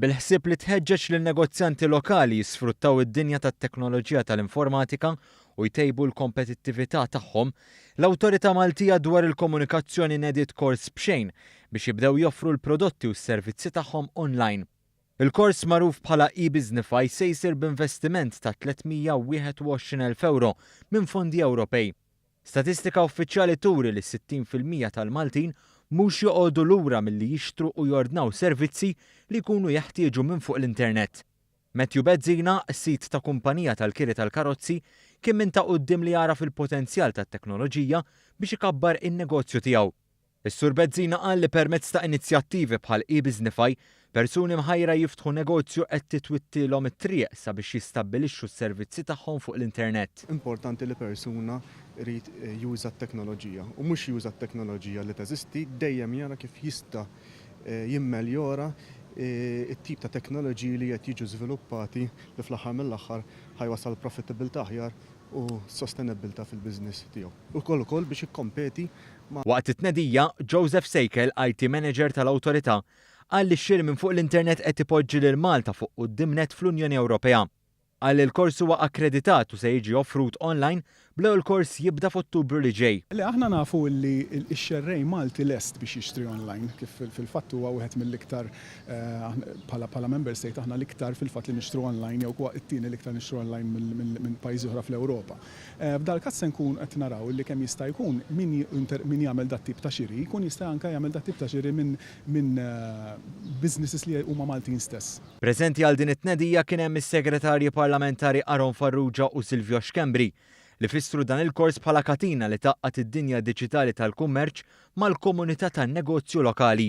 Bil-ħsieb li tħeġġeġ lin-negozjanti lokali jisfruttaw id-dinja tat-teknoloġija tal-informatika u jtejbu l-kompetittività tagħhom, l-Awtorità Maltija dwar il-Komunikazzjoni nediet kors b'xejn biex jibdew joffru l-prodotti u s-servizzi tagħhom online. Il-kors magħruf bħala e-Biznify se jsir b'investiment ta' 321,000 ewro minn fondi Ewropej. Statistika uffiċjali turi li 60% tal-Maltin mhux joqogħdu lura milli jixtru u jordnaw servizzi li jkunu jeħtieġu minn fuq l-internet. Matthew Bezzina, sid ta' kumpanija tal-kiri tal-karozzi, kien minn ta' quddiem li jara fil-potenzjal tat-teknoloġija biex ikabbar in-negozju tiegħu. Is-Sur Bezzina qal li permezz ta' inizjattivi bħal e-Biznify, persuni mħajra jiftħu negozju qed titwittilhom it-triq sabiex jistabbilixxu s-servizzi tagħhom fuq l-internet. Importanti li persuna jrid juża t-teknoloġija u mhux juża t-teknoloġija li teżisti, dejjem jara kif jista' jimmeljora it-tip ta' teknoloġiji li qed jiġu żviluppati li fl-aħħar mill-aħħar ħa jwassal profitabilità aħjar u sostenibbiltà fil-business tiegħu. Ukoll ukoll biex jikkompeti ma' Waqt it-tnedija, Joseph Sejkel, IT Manager tal-Awtorità, qal li x-xiri minn fuq l-internet qed ipoġġi lil Malta fuq quddiem nett fl-Unjoni Ewropea. Qal li l-kors huwa akkreditat u se jiġi offrut online bl-ewwel kors jibda f'Ottubru li ġej. Le, aħna nafu li x-xerrej Malti lest biex jixtri online, kif fil-fatt huwa wieħed mill-iktar bħala bħala member state aħna l-iktar fil-fatt li nixtru online jew huwa t-tieni l-iktar nixtru online minn pajjiżi oħra fl-Ewropa. F'dal-każ se nkun qed naraw li kemm jista' jkun min min jagħmel dat-tip ta' xiri jkun jista' anke jagħmel dat-tip ta' xiri minn minn businesses li huma Maltin stess. Preżenti għal din it-tnedija kien hemm is-Segretarji Parlamentari Aaron Farrugia u Silvio Schembri, li fissru dan il-kors bħala katina li tgħaqqad id-dinja diġitali tal-kummerċ mal-komunità tan-negozju lokali.